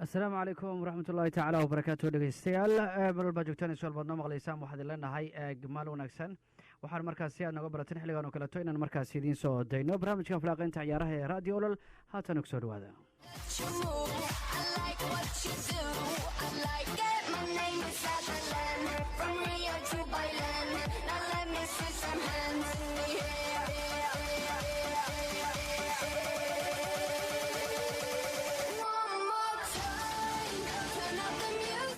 Asalaamu calaykum waraxmat ullaahi tacaala wabarakaatu. Dhegeystayaal, meel walbaa joogtaan, su baad noo maqlaysaan, waxaad leenahay maalin wanaagsan. Waxaan markaasi aad nooga barateen xilligan oo kaleeto inaan markaasi idiin soo dayno barnaamijka falaaqeynta ciyaaraha ee Radio Olol. Haatan kusoo dhawaada. You move. I like what you do. I like it. My name is Adeline. From Rio to Berlin. Now let me see some hands in the air. One more time. Turn up the music.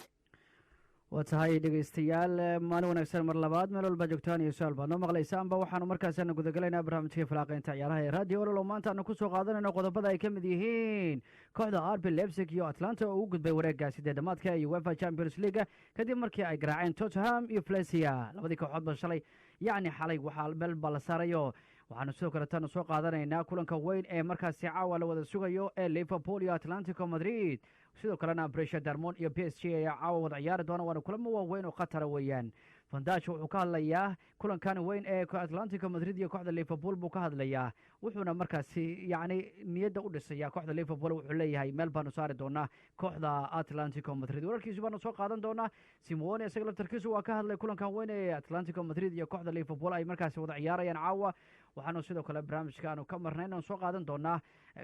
Waa tahay, dhegeystayaal, maalin wanaagsan mar labaad, meel walbaa joogtaan iyo su-aal baad noo maqlaysaanba. Waxaanu markaasana gudagalaynaa barnaamijka falaaqeynta ciyaaraha ee Radio Olol, oo maanta aanu kusoo qaadanayno qodobada ay ka mid yihiin kooxda RB Leipzig iyo Atlanta oo ugu gudbay wareegga sideedamaadka iyo UEFA Champions League kadib markii ay garaaceen Tottenham iyo Valencia labadii kooxoodba shalay, yacni xalay waxaa meel baa la saarayo. Waxaanu sidoo kaleetanu soo qaadanaynaa kulanka weyn ee markaasi caawa la wada sugayo ee Liverpool iyo Atlantico Madrid. Sidoo kalena Borussia Dortmund iyo PSG ayaa caawa wada ciyaari doona, waana kulamo waaweyn oo khatara weeyaan. Van Dijk wuxuu ka hadlayaa kulankan weyn ee Atlantico Madrid iyo kooxda Liverpool buu ka hadlayaa, wuxuuna markaasi yacni niyadda u dhisaya kooxda Liverpool. Wuxuu leeyahay, meel baanu saari doonaa kooxda Atlantico Madrid. Wararkiisu baanu soo qaadan doonaa. Simeone isaga laftarkiisu waa ka hadlay kulankan weyn ee Atlantico Madrid iyo kooxda Liverpool ay markaasi wada ciyaarayaan caawa. Waxaanu sidoo kale barnaamijka aanu ka marnay inaan soo qaadan doonaa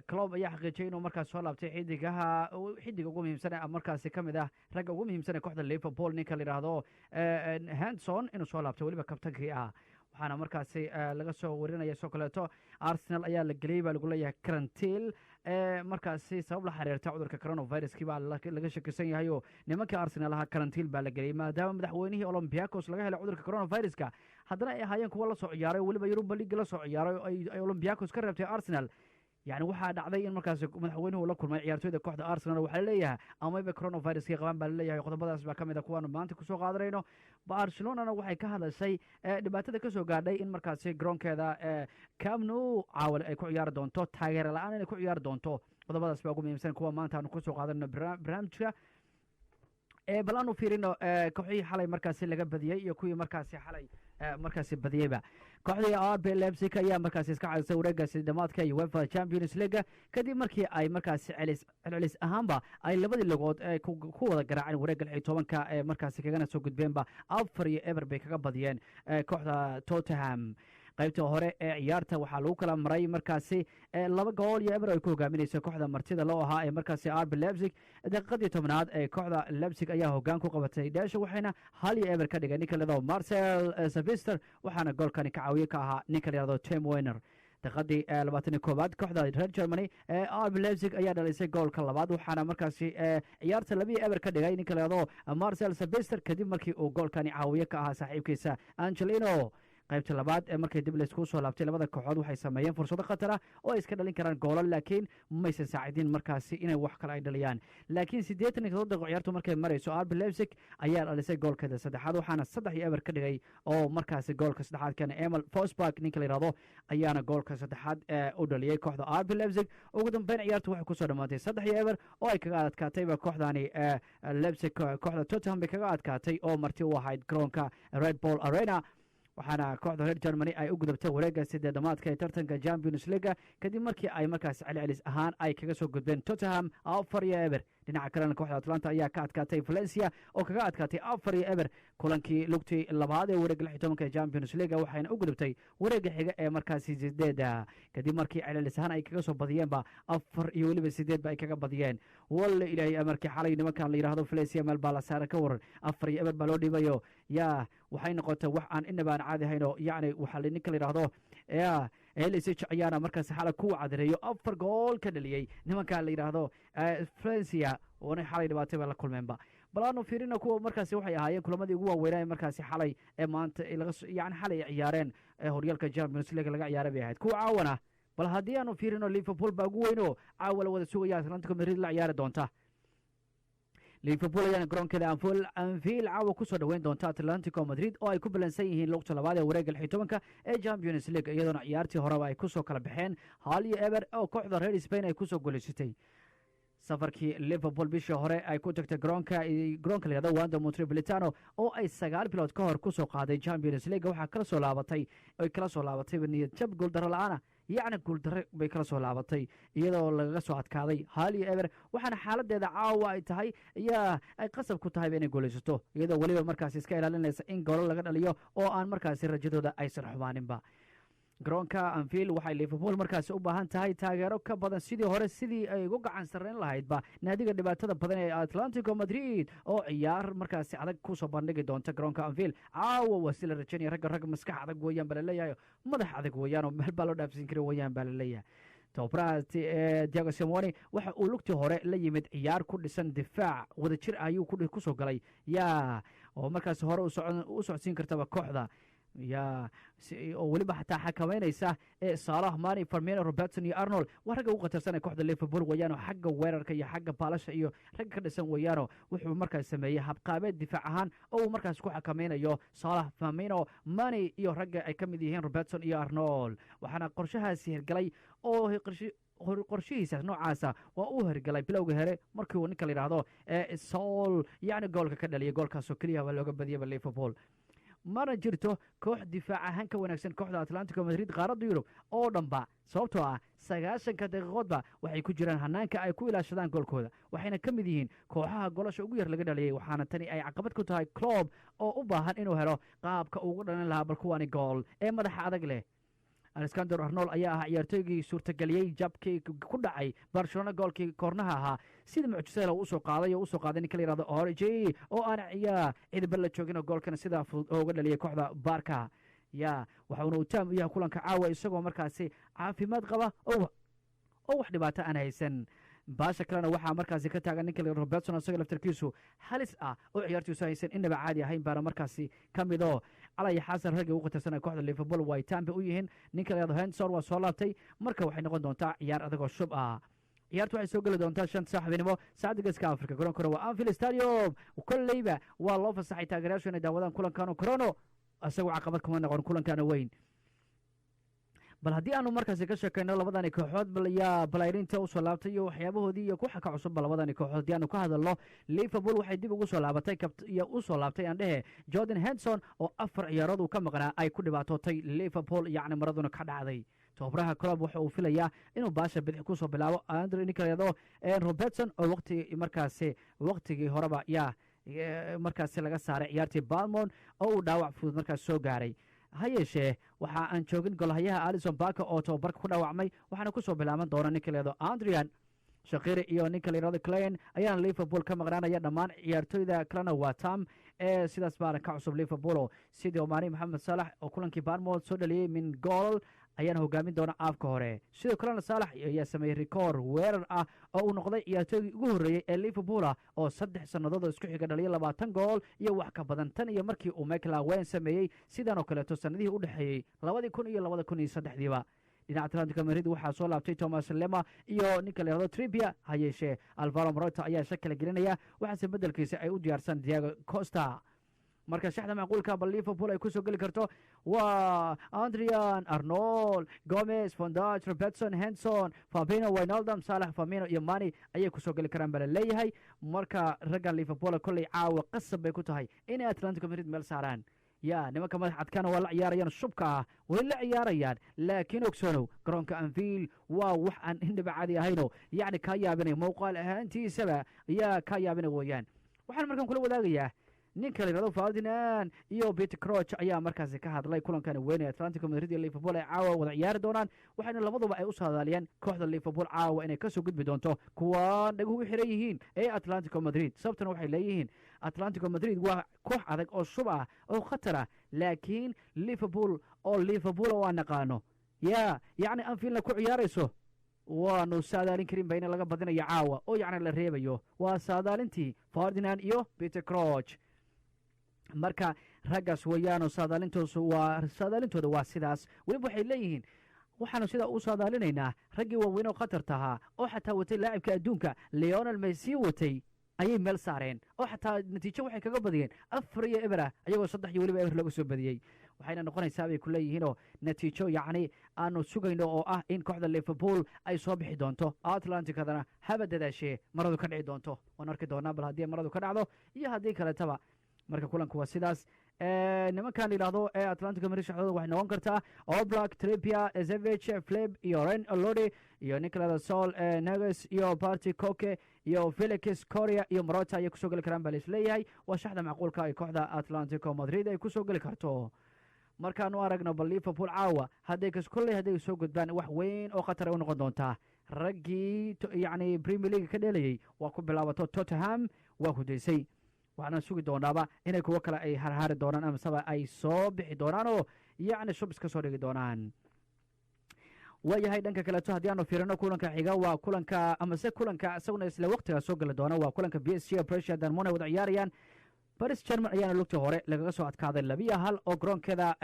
Klopp ayaa xaqiijiyay inuu markaas soo laabtay xidigaha, xidiga ugu muhiimsan ee markaasi ka mid ah ragga ugu muhiimsan ee kooxda Liverpool, ninka la yidhaahdo Henderson, inuu soo laabtay, weliba kabtankii ah. Waxaana markaasi laga soo warinaya sidoo kaleeto Arsenal ayaa la geliyey baa lagu leeyahay karantiil markaasi sabab la xiriirta cudurka coronaviruskii baa laga shakisan yahay, oo nimanka Arsenal ahaa karantiil baa la geliyey maadaama madaxweynihii Olympiacos laga helay cudurka coronaviruska, haddana ay ahaayeen kuwa la soo ciyaaray oo weliba Europa League la soo ciyaaray oo ay Olympiacos ka reebtay Arsenal. Yani waxaa dhacday in markaasi madaxweynuhu la kulmay ciyaartoyda kooxda Arsenal. Waxaa laleeyahay amayba coronaviruskii qabaan baa laleeyahay. Qodobadaas baa ka mid a kuwaanu maanta kusoo qaadanayno. Barcelonana waxay ka hadashay dhibaatada kasoo gaadhay in markaasi garoonkeeda Camp Nou caawal ay ku ciyaari doonto taageera la-aan inay ku ciyaari doonto. Qodobadaas baa ugu muhiimsan kuwa maanta aanu kusoo qaadanayno barnaamijka. Bal aanu fiirino kooxihii xalay markaasi laga badiyey iyo kuwii markaasi xalay markaasi badiyeyba. Kooxdii RB Leipzig ayaa markaasi iska cadisay wareegga dhamaadka iyo UEFA Champions League kadib markii ay markaasi celis celcelis ahaanba ay labadii lugood ku wada garaaceen wareegga 16-ka ee markaasi kagana soo gudbeenba. 4-0 bay kaga badiyeen kooxda Tottenham. Qaybta hore ee ciyaarta waxaa lagu kala maray markaasi 2-0 ay ku hogaaminaysa kooxda martida loo ahaa ee markaasi RB Leipzig. Daqiiqadii 10aad ee kooxda Leipzig ayaa hogaan ku qabatay dheesha, waxayna 1-0 ka dhigay ninka layidhahdo Marcel Sabitzer, waxaana goolkani ka caawiye ka ahaa ninka layidhahdo Tim Werner. Daqiiqadii 21aad kooxda reer Germany ee RB Leipzig ayaa dhalisay goolka labaad, waxaana markaasi ciyaarta 2-0 ka dhigay ninka layidhahdo Marcel Sabitzer kadib markii uu goolkani caawiye ka ahaa saaxiibkiisa Angelino. Qaybta labaad ee markii dib layskugu soo laabtay, labada kooxood waxay sameeyeen fursado khatar ah oo ay iska dhalin karaan goolal, laakiin maysan saacidin markaasi inay wax kale ay dhaliyaan. Laakiin 87 daqiiqo ciyaartu markay marayso, RB Leipzig ayaa dhalisay goolkeeda saddexaad, waxaana 3-0 ka dhigay oo markaasi goolka saddexaad keena Emil Forsberg ninka la yidhahdo ayaana goolka saddexaad u dhaliyey kooxda RB Leipzig. Ugu dambeyn ciyaartu waxay kusoo dhamaatay 3-0 oo ay kaga adkaatayba kooxdani Leipzig kooxda Tottenham bay kaga adkaatay oo marti u ahayd garoonka Red Bull Arena. Waxaana kooxda reer Germany ay u gudubtay wareegga sideedamaadka ee tartanka Champions League kadib markii ay markaas celcelis ahaan ay kaga soo gudbeen Tottenham 4-0. Dhinaca kalena kooxda Atlanta ayaa ka adkaatay Valencia oo kaga adkaatay 4-0 kulankii lugtii labaad ee wareegga 16-ka ee Champions League, waxayna u gudubtay wareegga xiga ee markaasi sideeda kadib markii celcelis ahaan ay kaga soo badiyeenba afar iyo weliba sideedba ay kaga badiyeen. Walla ilaahay amarkii, xalay nimankan la yidhaahdo Valencia meel baa la saara. Ka waran, 4-0 baa loo dhibayo? Yaa, waxay noqotay wax aan inaba aan caadi ahayn oo yacni waxaa ninka la yidhaahdo ya Ilicic ayaana markaas xalay ku cadireeyo, afar gool ka dhaliyey nimanka la yidhaahdo Valencia, oona xalay dhibaatay bay la kulmeenba. Bal aanu fiirino kuwa markaasi waxay ahaayeen kulamadii ugu waaweynaa ee markaasi xalay ee maanta laga yani xalay ay ciyaareen ee horyaalka Champions League laga ciyaaray bay ahayd. Kuwa caawana bal haddii aanu fiirino, Liverpool baa ugu weyn oo caawa la wada sugaya, Atlantico Madrid la ciyaari doonta. Liverpool ayaana garoonkeeda Anfield caawa kusoo dhoweyn doonta Atlantico Madrid oo ay ku balansan yihiin lugta labaad ee wareegga 16-ka ee Champions League, iyadoona ciyaartii horeba ay kusoo kala baxeen 1-0 oo kooxda reer Spain ay kusoo guulaysatay. Safarkii Liverpool bishii hore ay ku tagtay garoonka la yihahdo Wanda Metropolitano oo ay 9 bilood ka hor kusoo qaaday Champions League, waxaa kala soo laabatay ay kala soo laabatay niyad jab, gooldaro la-aana. Yacni guuldarre bay kala soo laabatay, iyadoo lagaga soo adkaaday 1-0. Waxaana xaaladeeda caawa ay tahay ayaa ay qasab ku tahayba inay guulaysato, iyadoo weliba markaasi iska ilaalinaysa in goolo laga dhaliyo oo aan markaasi rajadooda aysan xumaaninba. Garoonka Anfield waxay Liverpool markaasi u baahan tahay taageero ka badan sidii hore, sidii ay ugu gacan sarreyn lahaydba naadiga dhibaatada badan ee Atlantico Madrid, oo ciyaar markaasi adag kusoo bandhigi doonta garoonka Anfield caawa. Waa si la rajaynaya. Ragga rag maskax adag weeyaan baa laleeyahay, madax adag weeyaan oo meel baa loo dhaafsiin kari weeyaan baa laleeyahay. Tababaraha Diego Simeone waxa uu lugtii hore la yimid ciyaar ku dhisan difaac wadajir ayuu kusoo galay, yaa oo markaasi hore u socodsiin kartaba kooxda, ya oo weliba xataa xakameynaysa ee Salah, Mane, Firmino, Robertson iyo Arnold. Waa ragga ugu khatarsan ee kooxda Liverpool weeyaano, xagga weerarka iyo xagga baalasha iyo ragga ka dhisan weeyaano. Wuxuu markaas sameeyey habqaabeed difaac ahaan oo uu markaas ku xakameynayo Salah, Firmino, Mane iyo ragga ay ka mid yihiin Robertson iyo Arnold. Waxaana qorshahaasi hirgalay oo qorshihiisaas noocaasa waa uu hirgalay bilowga here markii uu ninka la yidhaahdo ee Saul, yacni, goolka ka dhaliyay. Goolkaasoo keliya baa looga badiyaba Liverpool. Mana jirto koox difaac ahaan ka wanaagsan kooxda Atlantico Madrid qaaradda Yurub oo dhanba, sababtoo ah 90-ka daqiiqoodba waxay ku jiraan hanaanka ay ku ilaashadaan goolkooda, waxayna ka mid yihiin kooxaha golasha ugu yar laga dhaliyey. Waxaana tani ay caqabad ku tahay Klopp oo u baahan inuu helo qaabka ugu dhalin lahaa bal kuwani gool ee madaxa adag leh. Alexander Arnold ayaa ahaa ciyaartooygii suurtageliyey jabkii ku dhacay Barcelona, goolkii koornaha ahaa sida mucjisada usoo qaaday oo usoo qaaday ninka la yihahdo Origi oo aan ciyaa cidiba la joogin oo goolkana sidaa fudud ooga dhaliyay kooxda Barca. Ya waxauna uu taam u yahay kulanka caawa, isagoo markaasi caafimaad qaba oo wax dhibaato aan haysan. Baasha kalena waxaa markaasi ka taagan ninka la Robertson, isaga laftarkiisu halis ah oo ciyaartiisu haysan inaba caadi ahayn baana markaasi ka midoo calay xasan. Ragga ugu khatarsan kooxda Liverpool way taambe u yihiin. Ninka la yihahdo Henderson waa soo laabtay. Marka waxay noqon doontaa ciyaar adagoo shub ah. Ciyaartu waxay soo geli doontaa 5 saac habeenimo saacadda Geeska Africa. Garoonkuna waa Anfield Stadium. Kolleyba waa loo fasaxay taageerayaashu inay daawadaan kulankan. Corono isagoo caqabad kuma noqon kulankana weyn. Bal haddii aanu markaasi ka sheekeyno labadani kooxood, bal yaa balayrinta usoo laabtay iyo waxyaabahoodii iyo kuxa ka cusubba labadani kooxood haddii aanu ka hadalno, Liverpool waxay dib ugu soo laabatay iyo usoo laabtay aan dhehe Jordan Henderson oo 4 ciyaarood uu ka maqnaa ay ku dhibaatootay Liverpool, yacni maraduna ka dhacday. Tababaraha Klopp waxa uu filayaa inuu baasha bidix kusoo bilaabo Andre ninka la yihahdo Robertson oo waqti markaasi waqtigii horeba yaa markaasi laga saaray ciyaartii Bournemouth oo uu dhaawac fudud markaas soo gaaray. Ha yeeshee waxa aan joogin golhayaha Alison Becker oo tababarka ku dhaawacmay, waxaana kusoo bilaaban doona ninka la yihahdo Xherdan Shaqiri iyo ninka la yihahdo Clyne ayaana Liverpool ka maqnaanaya. Dhammaan ciyaartooyda kalena waa tam ee sidaas baana ka cusub Liverpool. Sidii Mane, Maxamed Saalax oo kulankii Bournemouth soo dhaliyey min gool ayaana hogaamin doona aafka hore. Sidoo kalena Saalax ayaa sameeyey rikoor weerar ah oo uu noqday ciyaartooygii ugu horreeyey ee Liverpool ah oo 3 sannadood oo isku xiga dhaliyay 20 gool iyo wax ka badan, tan iyo markii uu Michael Owen sameeyey sidan oo kaleeto sannadihii u dhexeeyey 2000 iyo 2003-diiba. Dhinaca Atlantico Madrid waxaa soo laabtay Thomas Lemar iyo ninka la yihahdo Trippier. Ha yeeshee Alvaro Morata ayaa shak kala gelinaya, waxaase beddelkiisa ay u diyaarsan Diego Costa. Marka shaxda macquulka bal Liverpool ay kusoo geli karto waa Adrian, Arnold, Gomez, Van Dijk, Robertson, Henderson, Fabinho, Wijnaldum, Salah, Firmino iyo Mane ayay kusoo geli karaan baa la leeyahay. Marka raggan Liverpool kolley caawa qasab bay ku tahay inay Atlantico Madrid meel saaraan. Ya nimanka madax adkaana waa la ciyaarayaan, shubka ah way la ciyaarayaan, laakiin ogsoonow garoonka Anfield waa wax aan indhaba caadi ahayno, yacni kaa yaabinay muuqaal ahaantiisaba yaa kaa yaabinay weeyaan. Waxaan markaan kula wadaagayaa ninka la yihahdo Ferdinand iyo Peter Crouch ayaa markaasi ka hadlay kulankan weyn ee Atlantico Madrid iyo Liverpool ay caawa wada ciyaari doonaan, waxayna labaduba ay u saadaaliyeen kooxda Liverpool caawa inay kasoo gudbi doonto kuwaan dhaguhu u xiran yihiin ee Atlantico Madrid. Sababtana waxay leeyihiin Atlantico Madrid waa koox adag oo shub ah oo khatar ah, laakiin Liverpool oo Liverpool oo aan naqaano ya yacni Anfieldna ku ciyaarayso waanu saadaalin karin ba in laga badinayo caawa oo yacni la reebayo. Waa saadaalintii Ferdinand iyo Peter Crouch. Marka raggaas weeyaano saadaalintoosu waa saadaalintooda waa sidaas. Weliba waxay leeyihiin waxaanu sidaa u saadaalinaynaa raggii waaweyn oo khatarta ahaa oo xataa watay laacibka adduunka Lionel Messi watay ayay meel saareen, oo xataa natiijo waxay kaga badiyeen 4-0 ah, ayagoo 3 iyo weliba 0 laga soo badiyey. Waxayna noqonaysaa bay ku leeyihiinoo natiijo yacni aanu sugayno oo ah in kooxda Liverpool ay soo bixi doonto, Atlanticadana haba dadaashee maradu ka dhici doonto. Waan arki doonaa bal haddii maradu ka dhacdo iyo haddii kaletaba. Marka kulanku waa sidaas. Nimankan yidhaahdo ee Atlantico Madrid shaxdooda waxay noqon kartaa Oblak, Trippier, Zevich, Fleb iyo Ren Lodi iyo ninka Sol Neges iyo Party Koke iyo Felix Korea iyo Morota ayay kusoo geli karaan baa laisleeyahay. Waa shaxda macquulka ay kooxda Atlantico Madrid ay kusoo geli karto. Markaanu aragno bal Liverpool caawa hadday kolley hadday soo gudbaan, wax weyn oo khatar ay u noqon doontaa raggii yacni Premier League ka dheelayay. Waa ku bilaabato Tottenham waa hudaysay, waxaana sugi doonaaba inay kuwo kale ay harhaari doonaan amaseba ay soo bixi doonaan oo yacni shub iska soo dhigi doonaan. Waayahay, dhanka kaleeto haddii aanu fiirino kulanka xiga, waa kulanka amase kulanka isaguna isla waqtigaa soo geli doona, waa kulanka PSG Borussia Dortmund ay wada ciyaarayaan. Paris German ayaana lugtii hore lagaga soo adkaaday 2-1 oo garoonkeeda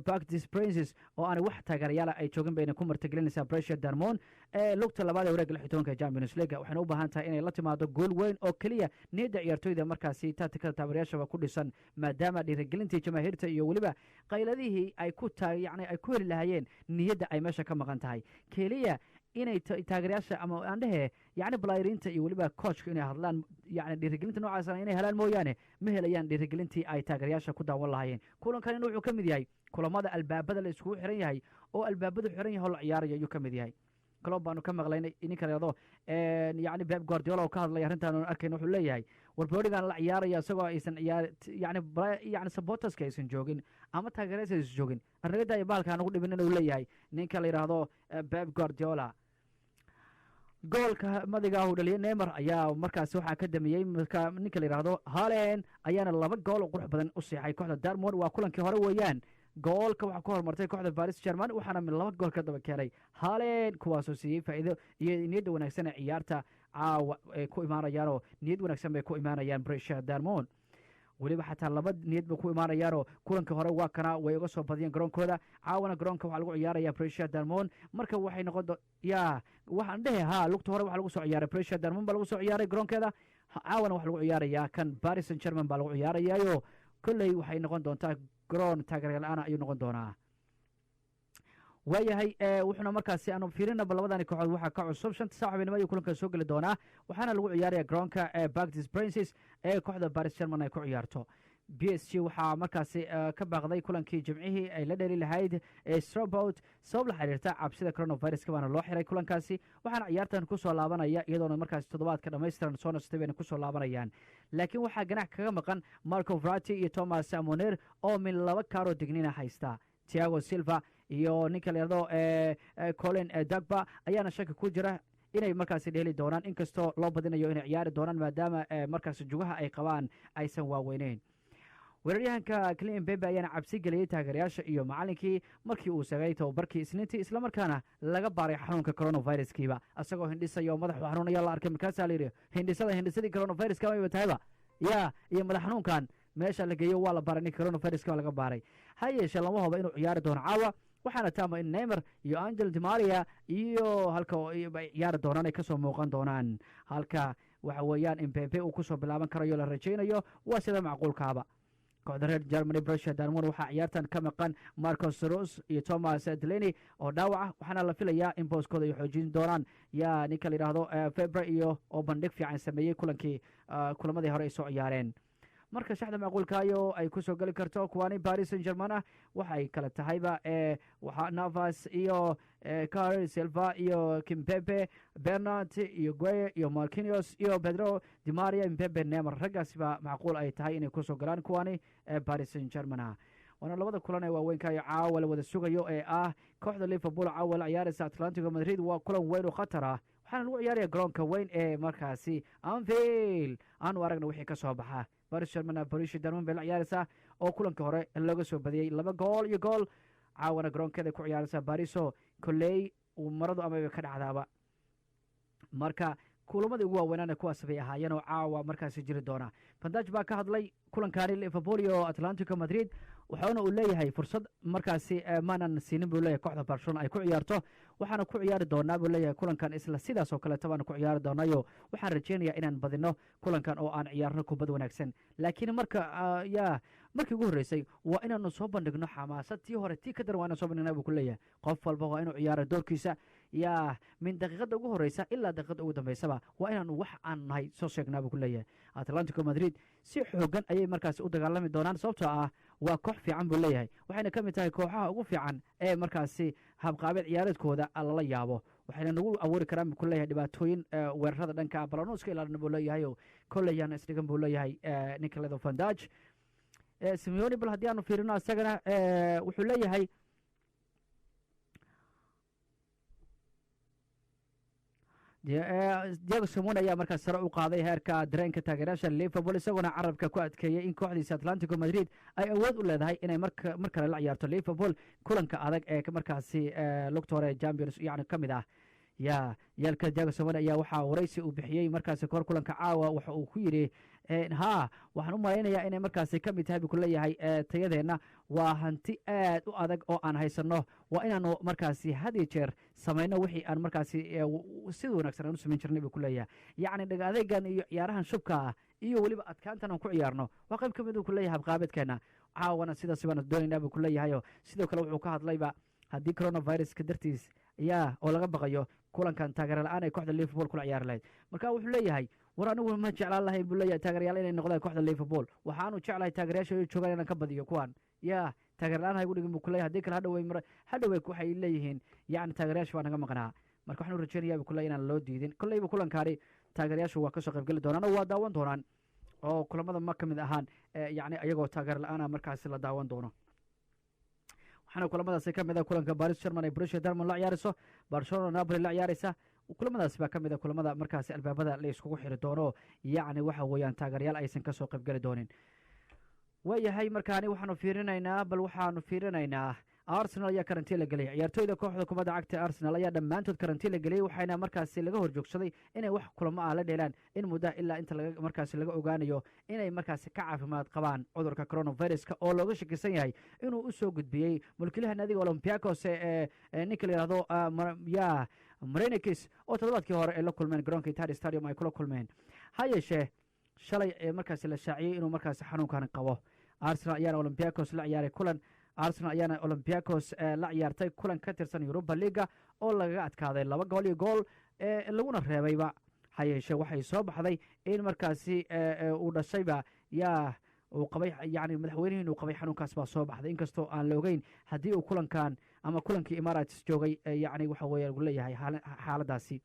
Parc des Princes oo aanay wax taageerayaala ay joogin bayna ku martigelinaysaa Borussia Dortmund ee lugta labaad ee wareegga 16-ka Champions League. Waxayna u baahan tahay inay la timaado gool weyn oo keliya niyadda ciyaartoyda markaasi taatikada taageerayaashaba ku dhisan, maadaama dhiirigelintii jamaahiirta iyo weliba qayladihii ay ku taa yacni ay ku heli lahaayeen niyadda ay meesha ka maqan tahay. Keliya inay taageerayaasha ama aan dhehe yacni balayriinta iyo weliba coachka inay hadlaan, yacni dhiirigelinta noocaasna inay helaan mooyaane, ma helayaan dhiirigelintii ay taageerayaasha ku daawan lahaayeen. Kulankan wuxuu ka mid yahay kulamada albaabada la iskugu xiran yahay oo albaabadu xiran yahay oo la ciyaarayo ayuu ka mid yahay. Klopp baanu ka maqlaynay, ninka leedo yacni Pep Guardiola oo ka hadlay arrintan aanu arkayn, wuxuu leeyahay warboodhigan la ciyaaraya isagoo aysan ciyaar yacni supporterska aysan joogin ama taageerayaasha aysan joogin, arnagada iyo bahalka aan ugu dhibin inuu leeyahay ninka la yidhaahdo Pep Guardiola. Goolka madiga uu dhaliyay Neymar ayaa markaasi waxaa ka damiyey marka ninka la yidhaahdo Haaland ayaana laba gool oo qurux badan u seexay kooxda Dortmund. Waa kulankii hore weeyaan. Goolka waxaa ku horumartay kooxda Paris German, waxaana mid laba gool ka daba keenay Haaland, kuwaasoo siiyey faa'iido iyo niyadda wanaagsan ee ciyaarta caawa ay ku imaanayaanoo niyad wanaagsan bay ku imaanayaan Borussia Dortmund. Weliba xataa laba niyad bay ku imaanayaanoo kulankii hore waa kana way uga soo badiyeen garoonkooda, caawana garoonka waxaa lagu ciyaaraya Borussia Dortmund. Marka waxay noqon ya waxaan dhehe ha lugta hore waxaa lagu soo ciyaaray Borussia Dortmund baa lagu soo ciyaaray garoonkeeda, caawana waxaa lagu ciyaarayaa kan Paris Saint Germain baa lagu ciyaarayaayo. Kolley waxay noqon doontaa garoon taageeryaal la-aan ayuu noqon doonaa. Waayahay, wuxuuna markaasi aanu fiirinaba labadani kooxood waxaa ka cusub. 5-ta saac habeenimo ayuu kulanka soo geli doonaa, waxaana lagu ciyaaraya garoonka ee Parc des Princes ee kooxda Paris German ay ku ciyaarto. PSG waxaa markaasi ka baaqday kulankii Jimcihii ay la dheli lahayd ee Strasbourg sabab la xiriirta cabsida coronaviruska baana loo xiray kulankaasi. Waxaana ciyaartan kusoo laabanaya iyadoona markaasi toddobaadka dhammaystiran soo nastay bayna kusoo laabanayaan, laakiin waxaa ganax kaga maqan Marco Verratti iyo Thomas Meunier oo min laba kaaroo dignina haysta. Thiago Silva iyo ninka la yidhahdo Colin Dagba ayaana shaki ku jira inay markaasi dheeli doonaan, inkastoo loo badinayo inay ciyaari doonaan maadaama markaasi jugaha ay qabaan aysan waaweyneyn. Weeraryahanka Kylian Mbappe ayaana cabsi geliyey taageerayaasha iyo macalinkii markii uu sagay tababarkii Isniintii, islamarkaana laga baaray xanuunka coronaviruskiiba isagoo hindhisaya oo madaxu xanuunaya la arkay. Markaasaa la yidhi hindhisada hindhisadii coronaviruska mayba tahayba ya iyo madax xanuunkan meesha la geeyo waa la baaray, ninka coronaviruska waa laga baaray. Ha yeeshee lama hubo inuu ciyaari doono caawa, waxaana taama in Neymar iyo Angel Di Maria iyo halka ay ciyaari doonaan ay kasoo muuqan doonaan, halka waxa weeyaan Mbappe uu kusoo bilaaban karayo la rajaynayo. Waa sida macquulkaaba. Kooxda reer Germany Borussia Dortmund waxaa ciyaartan ka maqan Marcos Rose iyo Thomas Delaney oo dhaawac ah, waxaana la filayaa in booskooda ay xoojin doonaan yaa ninka la yidhaahdo Febre iyo oo bandhig fiican sameeyey kulankii kulamadii hore ay soo ciyaareen. Marka shaxda macquulkaayo ay kusoo geli karto kuwaani Paris Saint Germain ah waxay kala tahayba waxaa Navas iyo Car Silva iyo Kimpembe, Bernat iyo Gueye iyo Marquinhos iyo Pedro, Di Maria, Mbappe, Neymar. Raggaasi baa macquul ay tahay inay kusoo galaan kuwaani Paris Saint Germain ah. Waana labada kulan ee waaweynka iyo caawa la wada sugayo ee ah kooxda Liverpool caawa la ciyaaraysa Atlantico Madrid. Waa kulan weyn oo khatar ah, waxaana lagu ciyaaraya garoonka weyn ee markaasi Anfield. Aanu aragna wixii ka soo baxa. Paris Germain Borussia Dortmund bay la ciyaaraysaa oo kulanka hore looga soo badiyey 2 gool iyo gool. Caawana garoonkeeda ku ciyaaraysaa Bariso kolley uu maradu amaba ka dhacdaaba. Marka kulamadii ugu waaweynaana kuwaas bay ahaayeen oo caawa markaasi jiri doona. Van Dijk baa ka hadlay kulankaani Liverpool iyo Atlantico Madrid, waxaana uu leeyahay fursad markaasi maanan siinin buu leeyahay kooxda Barcelona ay ku ciyaarto. Waxaana ku ciyaari doonaa buu leeyahay kulankan isla sidaas oo kaleeta baanu ku ciyaari doonayo. Waxaan rajeynayaa inaan badino kulankan oo aan ciyaarno kubad wanaagsan, laakiin marka yaa markii ugu horreysay waa inaanu soo bandhigno xamaasad tii hore tii ka daran waa inaan soo bandhignaa buu ku leeyahay. Qof walba waa inuu ciyaaro doorkiisa. Yaa min daqiiqadda ugu horeysa ilaa daqiiqadda ugu dambeysaba waa inaanu wax aan nahay soo sheegnaa, buu ku leeyahay. Atlantico Madrid si xoogan ayay markaasi u dagaalami doonaan, sababtoo ah waa koox fiican, buu leeyahay, waxayna ka mid tahay kooxaha ugu fiican ee markaasi habqaabeed ciyaareedkooda lala yaabo, waxayna nagu abuuri karaan, buu ku leeyahay, dhibaatooyin weerarada dhanka balanu iska ilaalina, buu leeyahay, oo kolleyaan isdhigan, buu leeyahay ninka ledo Van Dijk. Simeone bal haddii aanu fiirino isagana, wuxuu leeyahay Diego Simeone ayaa markaas sare u qaaday heerka dareenka taageerayaasha Liverpool, isagoona carabka ku adkeeyey in kooxdiisa Atlantico Madrid ay awood u leedahay inay mar kale la ciyaarto Liverpool kulanka adag ee markaasi lugta hore Champions yani ka mid ah. Ya yeelka, Diego Simeone ayaa waxaa waraysi uu bixiyey markaasi kahor kulanka caawa waxa uu ku yidhi: "Haa, waxaan u malaynayaa inay markaasi ka mid tahay," buu ku leeyahay, "tayadeenna waa hanti aad u adag oo aan haysanno. Waa inaanu markaasi had iyo jeer samayno wixii aan markaasi sida wanaagsan aan u samayn jirnay," buu ku leeyahay. Yacni dhag adeegan iyo ciyaarahan shubka ah iyo weliba adkaantan aan ku ciyaarno waa qayb ka mid, uu ku leeyahay, habqaabeedkeena. Caawana sidaas baanu doonaynaa, buu ku leeyahayo. Sidoo kale wuxuu ka hadlayba haddii coronaviruska dartiis yaa oo laga baqayo kulankan taageera la-aan ay kooxda Liverpool kula ciyaari lahayd. Marka wuxuu leeyahay: "War anigu ma jeclaan lahayn," buu leeyahay, "taageerayaal inay noqdaan kooxda Liverpool. Waxaanu jeclahay taageerayaasha ay joogaan inaan ka badiyo kuwan. Yaa taageer la-aan ha igu dhigin," buu ku leeyahay. "Haddii kale hadhowey hadhowey waxay leeyihiin yacni taageerayaasha baa naga maqnaa. Marka waxaan u rajeynayaa," buu ku leeyahay, "inaan loo diidin. Kolleyba kulankaani taageerayaashu waa kasoo qaybgeli doonaan oo waa daawan doonaan, oo kulamada ma ka mid ahaan yacni ayagoo taageer la-aana markaasi la daawan doono." Waxaana kulamadaasi ka mid ah kulanka Paris German ay Borussia Dortmund la ciyaarayso, Barcelona Napoli la ciyaaraysa. Kulamadaasi baa ka mid a kulamada markaasi albaabada la iskugu xiri doono, yacni waxa weeyaan taageerayaal aysan kasoo qaybgeli doonin. Waayahay, markaani waxaanu fiirinaynaa, bal waxaanu fiirinaynaa Arsenal ayaa karantiin la geliyay. Ciyaartooyda kooxda kubadda cagta Arsenal ayaa dhammaantood karantiin la geliyey, waxayna markaasi laga horjoogsaday inay wax kulamo ah la dheelaan in muddo ilaa inta markaasi laga ogaanayo inay markaasi ka caafimaad qabaan cudurka coronaviruska oo looga shakisan yahay inuu u soo gudbiyey mulkiilaha naadiga Olympiacos ee ninka la yidhahdo ya Marinakis, oo toddobaadkii hore ay la kulmeen garoonka Etihad Stadium ay kula kulmeen. Ha yeeshee shalay ee markaasi la shaaciyey inuu markaasi xanuunkan qabo. Arsenal ayaana Olympiacos la ciyaaray kulan Arsenal ayaana Olympiacos la ciyaartay kulan ka tirsan Europa Leaga oo lagaga adkaaday 2 gool iyo gool, laguna reebayba. Ha yeeshee waxay soo baxday in markaasi uu dhashayba yaa uu qabay, yani madaxweynihii inuu qabay xanuunkaas baa soo baxday, inkastoo aan la ogeyn haddii uu kulankan ama kulankii Emirates joogay yacni waxa weeye lagu leeyahay xaaladaasi.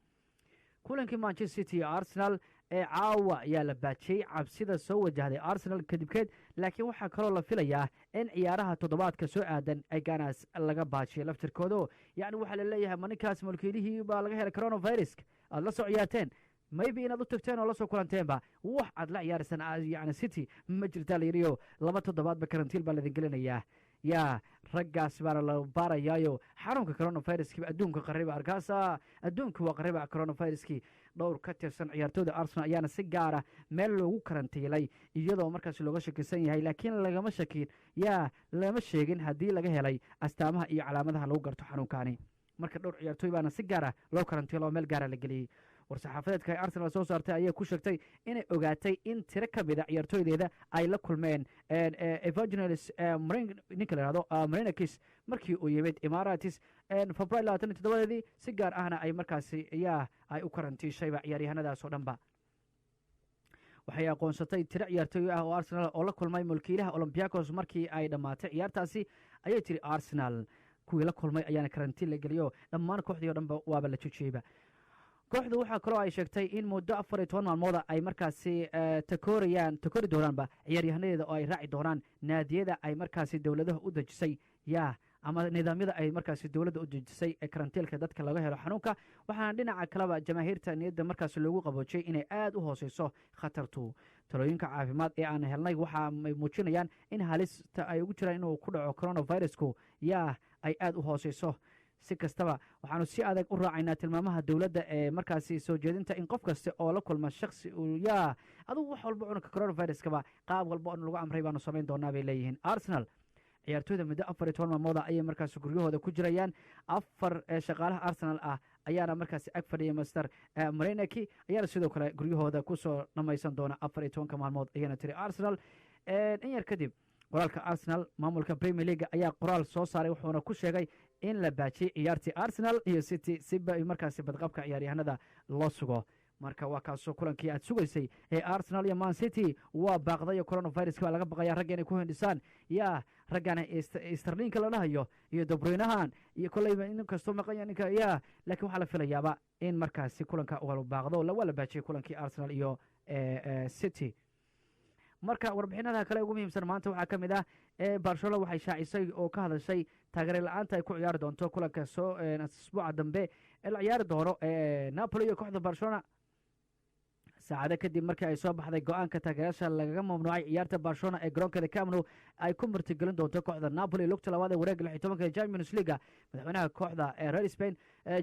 Kulankii Manchester City iyo Arsenal ee caawa ayaa la baajiyey cabsida soo wajahday Arsenal kadibkeed, laakiin waxaa kaloo la filayaa in ciyaaraha toddobaadka soo aadan ay Gunners laga baajiyay laftirkoodo. Yacni waxaa la leeyahay: ma ninkaas mulkiilihii baa laga helay coronavirus aad la soo ciyaarteen? Maybe inaad u tagteen oo la soo kulanteenba wax aad la ciyaaraysaan yani City ma jirtaa, la yidhiyo 2 toddobaadba karantiil baa laidin gelinayaa. Yaa raggaas baana la baarayaayo xanuunka coronaviruskiiba adduunka qariba arkaasa, adduunka waa qariba coronaviruskii. Dhowr ka tirsan ciyaartooyda Arsenal ayaana si gaara meel loogu karantiilay, iyadoo markaas looga shakisan yahay, laakiin lagama shakin, yaa lama sheegin haddii laga helay astaamaha iyo calaamadaha lagu garto xanuunkani. Marka dhowr ciyaartooy baana si gaara loo karantiilo oo meel gaara la geliyey. War-saxaafadeedka ay Arsenal soo saartay ayaa ku sheegtay inay ogaatay in tiro ka mid a ciyaartooydeeda ay la kulmeen Evangelos ninka la yihahdo Marinakis markii uu yimid Emirates February 27-deedii, si gaar ahna ay markaasi yaa ay u karantiishayba ciyaaryahanadaas oo dhanba. Waxay aqoonsatay tiro ciyaartooy ah oo Arsenal oo la kulmay mulkiilaha Olympiacos markii ay dhammaatay ciyaartaasi, ayay tiri Arsenal. Kuwii la kulmay ayaana karantiin la geliyo, dhammaan kooxdii o dhanba waaba la joojiyeyba. Kooxdu waxaa kaloo ay sheegtay in muddo 14 maalmooda ay markaasi takoorayaan, takoori doonaanba ciyaaryahanadeeda oo ay raaci doonaan naadiyada ay markaasi dowladaha u dejisay yaa ama nidaamyada ay markaasi dowladda u dejisay ee karantiilka dadka laga helo xanuunka. Waxaana dhinaca kaleba jamaahiirta niyadda markaasi loogu qaboojiyey inay aada u hooseyso khatartu. "Talooyinka caafimaad ee aan helnay waxa ay muujinayaan in halista ay ugu jiraan inuu ku dhaco coronavirusku yaa ay aada u hooseyso. Si kastaba, waxaanu si adag u raacaynaa tilmaamaha dowladda ee markaasi soo jeedinta in qof kasta oo la kulma shaksi uu yaa adugu wax walba cunugka coronaviruskaba qaab walba on lagu amray baanu samayn doonaa," bay leeyihiin Arsenal. Ciyaartooyda muddo 14 maalmooda ayay markaasi guryahooda ku jirayaan. Afar shaqaalaha Arsenal ah ayaana markaasi ag fadhiya Mister Marinakis, ayaana sidoo kale guryahooda kusoo dhamaysan doona 14-ka maalmood, ayana tiri Arsenal. In yar kadib qoraalka Arsenal, maamulka Premier League ayaa qoraal soo saaray, wuxuuna ku sheegay in la baajiyey ciyaartii Arsenal iyo City si markaasi badqabka ciyaaryahanada loo sugo. Marka waa kaasoo kulankii aad sugaysay ee Arsenal iyo Man City waa baaqday oo coronaviruska baa laga baqaya ragga inay ku hindhisaan. Yaa raggan Sterlingka la dhahayo iyo De Bruynehan iyo kolleyba in kastoo maqanya ninka yaa, laakiin waxaa la filayaaba in markaasi kulanka uu baaqdo. Waa la baajiyey kulankii Arsenal iyo City. Marka warbixinada kale ugu muhiimsan maanta waxaa ka mid ah, Barcelona waxay shaacisay oo ka hadashay taageere la-aanta ay ku ciyaari doonto kulanka soo asbuuca dambe ee la ciyaari doono Napoli iyo kooxda Barcelona, saacado kadib markii ay soo baxday go-aanka taageerayaasha lagaga mamnuucay ciyaarta Barcelona ee garoonkeeda Camp Nou ay ku martigelin doonto kooxda Napoli lugta labaad ee wareegga 16-ka ee Champions League. Madaxweynaha kooxda ee reer Spain,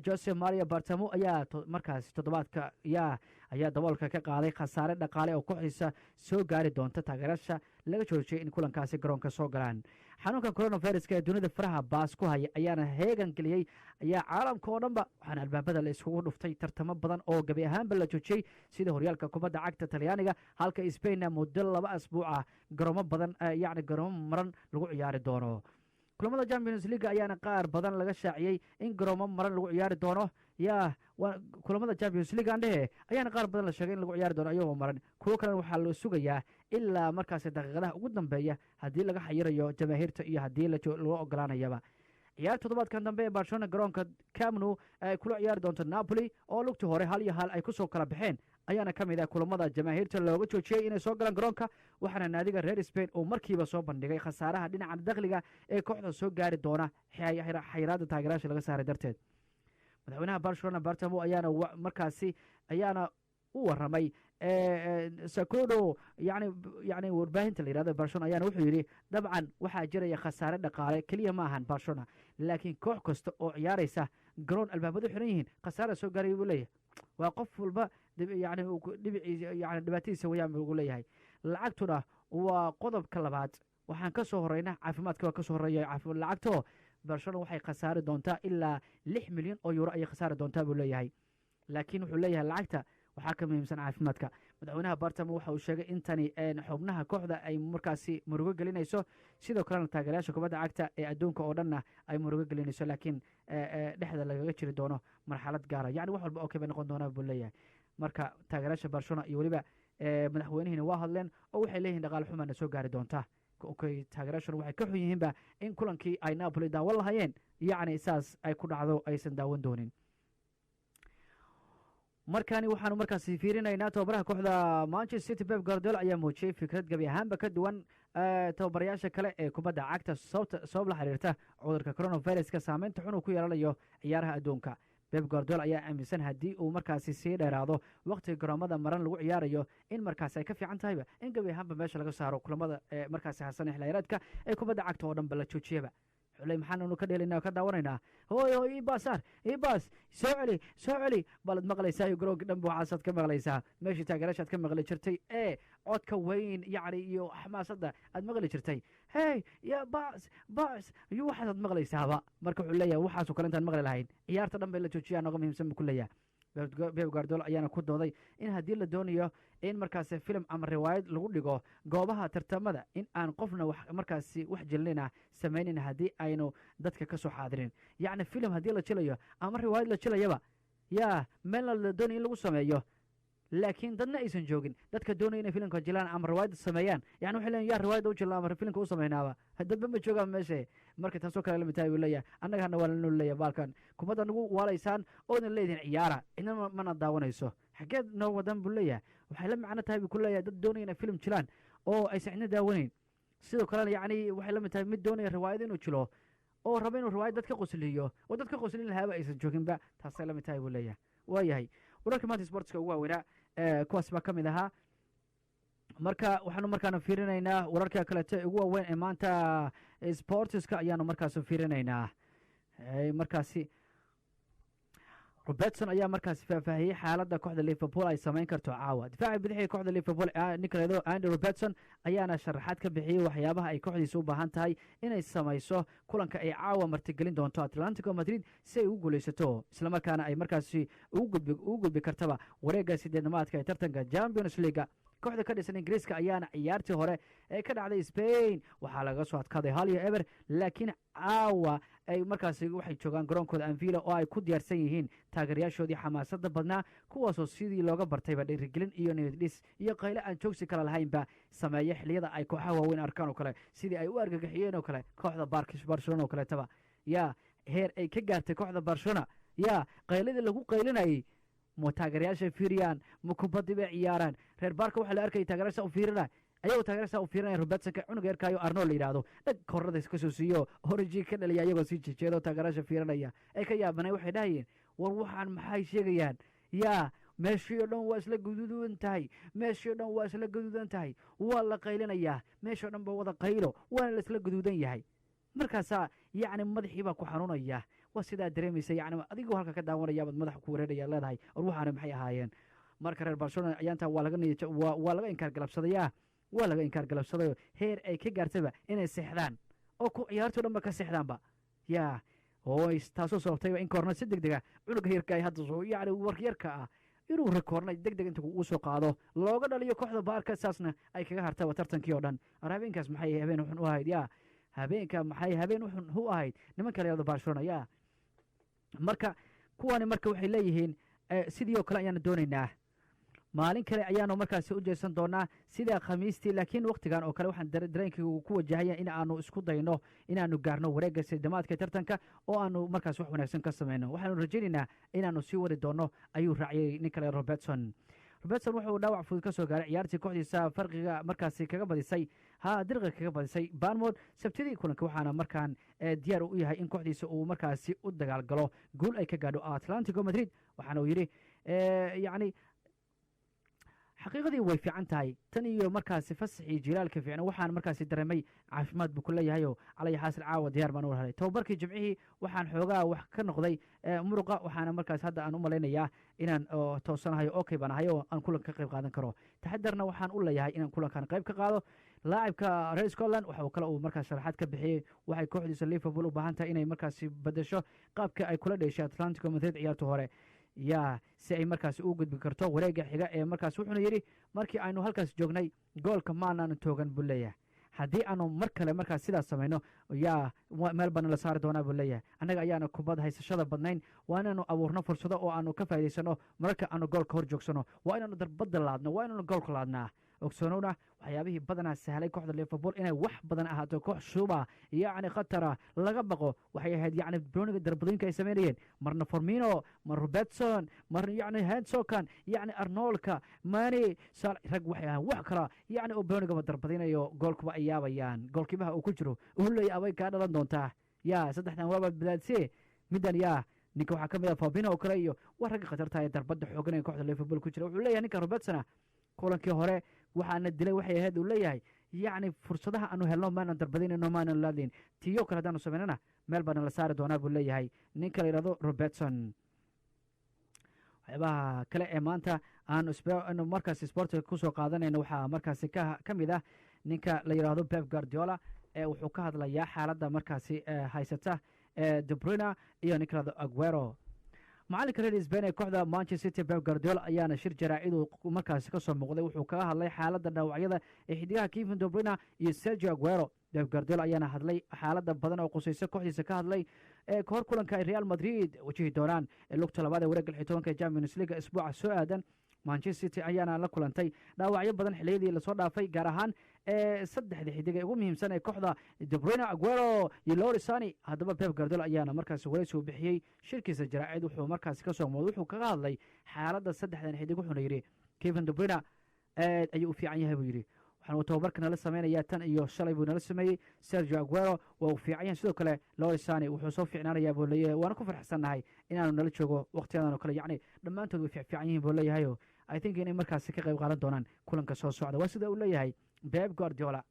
Jose Maria Bartomeu, ayaa markaasi toddobaadka ayaa daboolka ka qaaday khasaare dhaqaale oo kooxdiisa soo gaari doonta taageerayaasha laga joojiyay in kulankaasi garoonka soo galaan. Xanuunka coronaviruska ee dunida faraha baas ku haya ayaana heegan geliyey ayaa caalamka oo dhanba, waxaana albaabada la iskugu dhuftay tartamo badan oo gebi ahaanba la joojiyey, sida horyaalka kubadda cagta Talyaaniga, halka Spainna muddo 2 asbuuc ah garoomo badan, yacni garoomo maran lagu ciyaari doono. Kulamada Champions League ayaana qaar badan laga shaaciyey in garoomo maran lagu ciyaari doono. Yaa kulamada Champions League aan dhehe ayaana qaar badan la sheegay in lagu ciyaari doono ayagoo maran. Kuwo kalena waxaa loo sugayaa ilaa markaasi daqiiqadaha ugu dambeeya haddii laga xayirayo jamaahiirta iyo haddii loo ogolaanayaba. Ciyaar toddobaadkan dambe ee Barcelona garoonka Camp Nou ay kula ciyaari doonto Napoli, oo lugtii hore 1-1 ay kusoo kala baxeen, ayaana ka mid ah kulamada jamaahiirta looga joojiyey inay soo galaan garoonka, waxaana naadiga reer Spain uu markiiba soo bandhigay khasaaraha dhinaca dakhliga ee kooxda soo gaari doona xayiraada taageerayaasha laga saaray darteed. Madaxweynaha Barcelona Bartomeu ayaana markaasi ayaana u waramay sakodo yani warbaahinta la yirahdo Barcelona, ayaana wuxuu yidhi: "Dabcan waxaa jiraya khasaare dhaqaale. Keliya ma ahan Barcelona, laakiin koox kasta oo ciyaaraysa garoon albaabadu xiran yihiin khasaara soo gaaraya," buu leeyahay. Waa qof walba yani dhibiciisa, yani dhibaatadiisa wayaan buu leeyahay. "Lacagtuna waa qodobka labaad. Waxaan ka soo horeyna caafimaadka, waa ka soo horeeya lacagto. Barcelona waxay khasaari doontaa ilaa 6 milyan oo euro ayay khasaari doontaa," buu leeyahay. Laakiin wuxuu leeyahay lacagta waxaa ka muhiimsan caafimaadka. Madaxweynaha Bartomeu waxa uu sheegay in tani xubnaha kooxda ay markaasi murugo gelinayso, sidoo kalena taageerayaasha kubadda cagta ee adduunka oo dhanna ay murugo gelinayso, laakiin dhexda lagaga jiri doono marxalad gaara, yacni wax walba okay bay noqon doonaa, buu leeyahay. Marka taageerayaasha Barcelona iyo weliba madaxweynihiina waa hadleen oo waxay leeyihin dhaqaale xumaana soo gaari doonta. Okay, taageerayaashuna waxay ka xun yihiinba in kulankii ay Napoli daawan lahayeen, yacni saas ay ku dhacdo, aysan daawan doonin. Markani waxaanu markaasi fiirinaynaa tababaraha kooxda Manchester City, Pep Guardiola, ayaa muujiyey fikrad gebi ahaanba ka duwan tababarayaasha kale ee kubadda cagta, sababta sabab la xiriirta cudurka coronaviruska saameynta xun uu ku yeelanayo ciyaaraha adduunka. Pep Guardiola ayaa aaminsan haddii uu markaasi sii dheeraado wakhtiga garoomada maran lagu ciyaarayo in markaasi ay ka fiican tahayba in gebi ahaanba meesha laga saaro kulamada markaasi harsan xilciyaareedka ee kubadda cagta oo dhanba la joojiyaba. Xuley maxaannu ka dheelaynaa oo ka daawanaynaa? Hooy hooy, ibaasaar ibaas, soo celi, soo celi baad maqlaysaa iyo garoonka dhanba waxaasaad ka maqlaysaa. Meeshii taageerashaad ka maqli jirtay ee codka weyn, yacni iyo xamaasadda aad maqli jirtay, hey ya baas baas iyo waxaasaad maqlaysaaba. Marka wuxuu leeyahay waxaasoo kale intaan maqli lahayn ciyaarta dhan bay la joojiyaa nooga muhiimsan, buu ku leeyahay. Pep Guardiola ayaana ku dooday in haddii la doonayo in markaasi filim ama riwaayad lagu dhigo goobaha tartamada, in aan qofna wax markaasi wax jilnina samaynin haddii aynu dadka ka soo xaadirin. Yacni filim haddii la jilayo ama riwaayad la jilayaba, yaa meelna la doonayo in lagu sameeyo, laakiin dadna aysan joogin, dadka doonaya inay filimka jilaan ama riwaayadda sameeyaan, yani waxay leeyihin yaa riwaayadda u jilna ama filimka u sameynaaba, dadba ma joogaan meeshe. Marka taasoo kale lamid tahay, buu leeyahay. Annaga hana waa lanoo leeyahay baalkan kubadda nagu waalaysaan oodna leedihin ciyaara, cidna mana daawanayso, xageed noo wadan, buu leeyahay. Waxay la macno tahay, buu ku leeyahay, dad doonaya inay filim jilaan oo aysan cidna daawanayn. Sidoo kalena yacni waxay la mid tahay mid doonaya riwaayad inuu jilo oo raba inuu riwaayad dad ka qosliyo oo dad ka qoslin lahaaba aysan jooginba, taasay la mid tahay, buu leeyahay. Waayahay, wararka maanta sportska ugu waaweynaa kuwaas baa ka mid ahaa. Marka waxaanu markaanu fiirinaynaa wararka kaleeto ugu waaweyn ee maanta sportiska ayaanu markaas fiirinaynaa. Markaasi Robertson ayaa markaasi faahfaahiyey xaaladda kooxda Liverpool ay samayn karto caawa. Difaaca bidixii kooxda Liverpool, ninka leedo Andy Robertson, ayaana sharaxaad ka bixiyey waxyaabaha ay kooxdiisa u baahan tahay inay samayso kulanka ay caawa martigelin doonto Atlantico Madrid si ay ugu guuleysato, islamarkaana ay markaasi ugu gudbi kartaba wareegga sideednamaadka ee tartanka Champions League. Kooxda ka dhisan Ingiriiska ayaana ciyaartii hore ee ka dhacday Spain waxaa laga soo adkaaday 1-0, laakiin caawa ay markaasi waxay joogaan garoonkooda Anfield oo ay ku diyaarsan yihiin taageerayaashoodii xamaasada badnaa, kuwaasoo sidii looga bartayba dhiirigelin iyo niyad dhis iyo qayle aan joogsi kala lahaynba sameeya xilliyada ay kooxaha waaweyn arkaan oo kale, sidii ay u argagixiyeen oo kale kooxda Barcelona oo kaleetaba. Yaa heer ay ka gaartay kooxda Barcelona, yaa qayladii lagu qaylinayay, ma taageerayaasha fiiriyaan, ma kubadii bay ciyaaraan. Reer Baarka waxaa la arkayay taageerayaasha u fiirina, ayagoo taageerayaasha u fiirinaya Robertsonka, cunuga yarkaayo Arnold la yidhaahdo, dhag kornada ka soo siiyo origi ka dhaliya, ayagoo sii jejeedo taageerayaasha fiirinaya ay ka yaabanay. Waxay dhahayeen, "War waxaan maxay sheegayaan?" Yaa meeshii oo dhan waa isla gaduudan tahay, meeshii o dhan waa isla gaduudan tahay, waa la qaylinayaa, meeshii o dhan ba wada qaylo, waana la isla gaduudan yahay. Markaasaa yacni madaxii baa ku xanuunaya, waa sidaa dareemaysa, yacni adigoo halka ka daawanayaabaad madaxa ku wareeraya, leedahay, "War waxaana maxay ahaayeen?" Marka reer Barcelona ayaantaa waa laga niyad, waa laga inkaar galabsadayaa, waa laga inkaar galabsadayo, heer ay ka gaartaba inay seexdaan oo ku ciyaartii o dhan ba ka seexdaanba. Yaa oo taasoo sababtayba in koorna si deg dega cunuga yarka ay hadda soo, yacni waryarka ah, inuu rekoorna deg deg inta uu soo qaado looga dhaliyo kooxda Baarka, saasna ay kaga hartaba tartankii oo dhan. Ar habeenkaas maxay habeen xun u ahayd! Yaa habeenka maxay habeen xun u ahayd nimanka la yihahdo Barcelona! Yaa marka kuwani marka waxay leeyihiin, sidii oo kale ayaanu doonaynaa, maalin kale ayaanu markaasi u jeesan doonaa sida Khamiistii, laakiin wakhtigan oo kale waxaan dareenkaygu ku wajahaya in aanu isku dayno inaanu gaarno wareegga sidamaadka tartanka oo aanu markaas wax wanaagsan ka samayno. Waxaanu rajaynaynaa inaanu sii wadi doonno, ayuu raaciyey nin kale Robertson. Robertson wuxuu dhaawac fudud ka soo gaaray ciyaartii kooxdiisa farqiga markaasi kaga badisay, ha dirqa kaga badisay Bournemouth Sabtidii kulanka, waxaana markaan diyaar u yahay in kooxdiisa uu markaasi u dagaalgalo guul ay ka gaadho Atlantico Madrid. Waxaana uu yidhi, yacni xaqiiqadii way fiican tahay, tan iyo markaasi fasaxii jilaalka fiicna waxaan markaasi dareemay caafimaad buu ku leeyahayo. Calaya xaasil, caawa diyaar baan u helay. Tababarkii Jimcihii waxaan xoogaa wax ka noqday muruqa, waxaana markaas hadda aan u malaynayaa inaan toosanahayo, okay baan ahay oo aan kulanka ka qayb qaadan karo. Taxadarna waxaan u leeyahay inaan kulankan qayb ka qaado. Laacibka reer Scotland waxa uu kale uu markaas sharaxaad ka bixiyey waxay kooxdiisa Liverpool u baahan tahay inay markaasi bedesho qaabka ay kula dheeshay Atlantico Madrid ciyaarta hore, yaa si ay markaasi u gudbi karto wareegga xiga ee markaas. Wuxuuna yidhi, markii aynu halkaas joognay goolka maanaanu toogan, buu leeyahay. Haddii aanu mar kale markaas sidaas samayno, yaa meel baana la saari doonaa, buu leeyahay. Annaga ayaana kubad haysashada badnayn. Waa inaanu abuurno fursado oo aanu ka faa'idaysano mararka aanu goolka hor joogsano. Waa inaanu darbadda laadno, waa inaanu goolka laadnaa. Ogsoonowna waxyaabihii badanaa sahlay kooxda Liverpool inay wax badan ahaato koox shuuba, yacni khatara laga baqo, waxay ahayd yacni broniga darbadooyinka ay samaynayeen, marna Firmino, mar Robertson, mar yacni Hensokan, yacni Arnoldka, Mane, rag waxay ahaan wax kala, yacni oo bronigaba darbadinayo, goolkuba ay yaabayaan, goolkiibaha uu ku jiro uu leeyahy, abay kaa dhalan doontaa. Yaa saddexdan waaba badaadsee middan. Yaa ninka waxaa ka mid ah Fabinho oo kale iyo waa ragga khatarta ee darbadda xoogan ee kooxda Liverpool ku jira. Wuxuu leeyahay ninka Robertsona, kulankii hore waxaana dilay waxay ahayd, uu leeyahay, yacni fursadaha aanu helno maanan darbadinayno, maanan laadin. Tiyo kale haddaanu samaynana meel baana la saari doonaa, buu leeyahay ninka la yidhahdo Robertson. Waxyaabaha kale ee maanta aanu markaasi sportiga kusoo qaadanayno waxaa markaasi ka mid ah ninka la yidhaahdo Pep Guardiola ee wuxuu ka hadlayaa xaaladda markaasi haysata De Bruyne iyo ninka la yidhahdo Aguero. Macalinka reer Spain ee kooxda Manchester City, Pep Guardiola, ayaana shir jaraacidu markaasi kasoo muuqday wuxuu kaga hadlay xaaladda dhaawacyada ee xidigaha Kevin De Bruyne iyo Sergio Aguero. Pep Guardiola ayaana hadlay xaaladda badan oo qusayso kooxdiisa ka hadlay ee kahor kulanka ay Real Madrid wajihi doonaan ee lugta labaad ee wareegga 16-ka ee Champions League isbuuca soo aadan. Manchester City ayaana la kulantay dhaawacyo badan xilliyadii lasoo dhaafay, gaar ahaan ee saddexda xidig ee ugu muhiimsan ee kooxda, De Bruyne, Aguero iyo Leroy Sane. Haddaba Pep Guardiola ayaana markaasi wareysi uu bixiyey shirkiisa jaraa'id wuxuu markaasi kasoo muuqday, wuxuu kaga hadlay xaaladda saddexdan xidig. Wuxuuna yidhi, Kevin De Bruyne aad ayuu u fiican yahay, buu yidhi. Waxaan uu tababarka nala sameynayaa, tan iyo shalay buu nala sameeyey. Sergio Aguero waa uu fiican yahay, sidoo kale Leroy Sane wuxuu soo fiicnaanayaa, buu leeyahay. Waana ku farxsannahay inaanu nala joogo waqtiyadan oo kale. Yacni dhammaantood way fiican yihiin, buu leeyahay. I think inay markaasi ka qayb qaadan doonaan kulanka soo socda, waa sida uu leeyahay Pep Guardiola.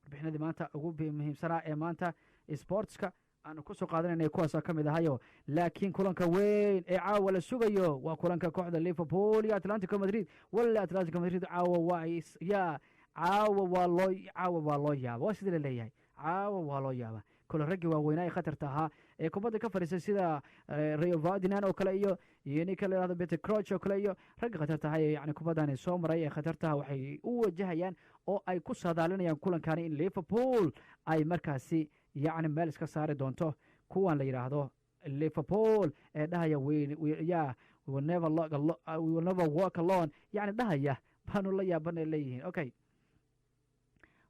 Warbixinadii maanta ugu muhiimsanaa ee maanta sportska aanu kusoo qaadanayna kuwaasa ka mid ahayo, laakiin kulanka weyn ee caawa la sugayo waa kulanka kooxda Liverpool iyo Atlantico Madrid. Walle Atlantico Madrid caawa waa yaa caawa waa loo yaaba, waa sida la leeyahay, caawa waa loo yaaba. Kole raggii waaweynaa ee khatarta ahaa Ee kubadda ka fadhiisay sida Rio Ferdinand oo kale iyo ninka la yihahdo Peter Crouch oo kale iyo ragga khatartaha ee yani kubaddani soo maray ee khatartaha, waxay u wajahayaan oo ay ku saadaalinayaan kulankani in Liverpool ay markaasi yacni meel iska saari doonto kuwan la yidhaahdo Liverpool ee dhahaya "Ya, we will never walk alone", yacni dhahaya baanu la yaabana leeyihiin. Okay,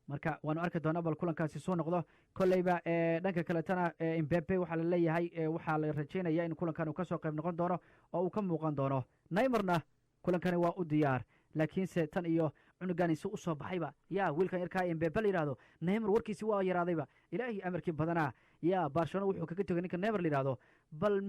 marka waanu arki doonaa bal kulankaasi soo noqdo. Kolleyba dhanka kaletana Mbappe waxaa la leeyahay waxaa la rajeynaya in kulankan uu kasoo qayb noqon doono oo uu ka muuqan doono. Neymarna kulankani waa u diyaar, laakiinse tan iyo cunugani si usoo baxayba, ya wiilkan yarkaa Mbappe la yidhahdo, Neymar warkiisi waa yaraadayba. Ilaahay amarkii badanaa, ya Barcelona wuxuu kaga tegay ninka Neymar la yidhahdo, bal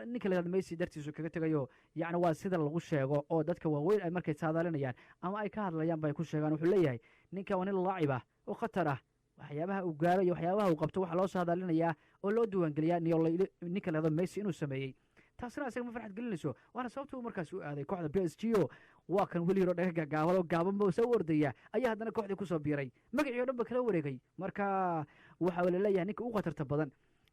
ninka la yihahdo Messi dartiisu kaga tegayo. Yacni waa sida lagu sheego oo dadka waaweyn ay markay saadaalinayaan ama ay ka hadlayaan bay ku sheegaan. Wuxuu leeyahay ninka waa nin laacib ah oo khatar ah. Waxyaabaha uu gaaro iyo waxyaabaha uu qabto waxaa loo saadaalinayaa oo loo diiwaangeliyaa ninka la yihahdo Messi inuu sameeyey. Taasina isaga ma farxad gelinayso, waana sababta uu markaas u aaday kooxda PSG. O waa kan weli yaro dhaga gaagaaban oo gaaban ba soo ordaya ayaa haddana kooxdii kusoo biiray, magacii o dhan ba kala wareegay. Marka waxa la leeyahay ninka u khatarta badan,